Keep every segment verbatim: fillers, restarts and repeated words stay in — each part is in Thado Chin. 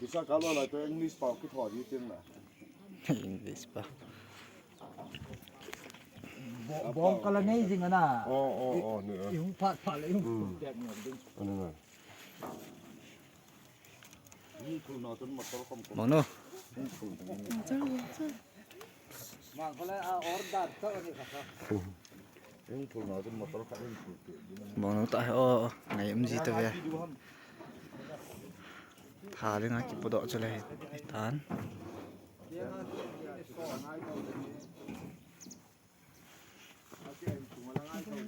Kisa kalo la to English pau kitho di tin la. English pau. Bong kala nei jing ana. Oh, oh, oh, ni. Yung pat pat la yung tek ngam ding. Ano na. Mano. Mang kala a order to ni ka. Yung phul na tun motor ka yung phul. Mano ta o ngai um ji ta ve. Tha le nga ki podo chule tan.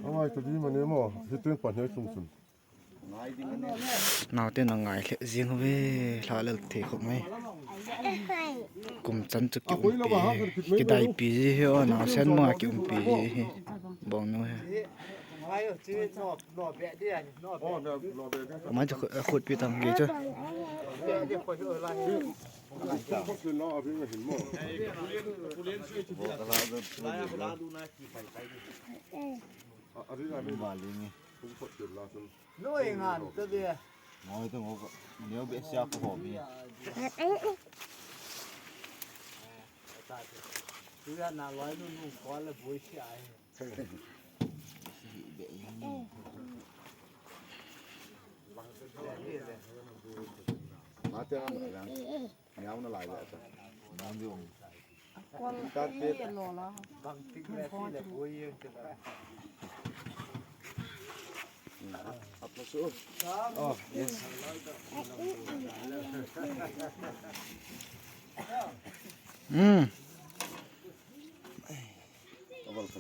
Amai to di mane mo, hitin pa ne sung sun. Nau te na ngai le jing ve la le thei khop mai. Kum chan chu ki um pi ki dai pi ji hi o nau sen ma ki um pi ji hi. Bong nu hi. Mai chu khut pi tang ge chu. Noi ngan ta be. Noi ta ngo neo be sia ko ho mi. Tu ya na loi nu nu ko le boi sia ai. Hmm.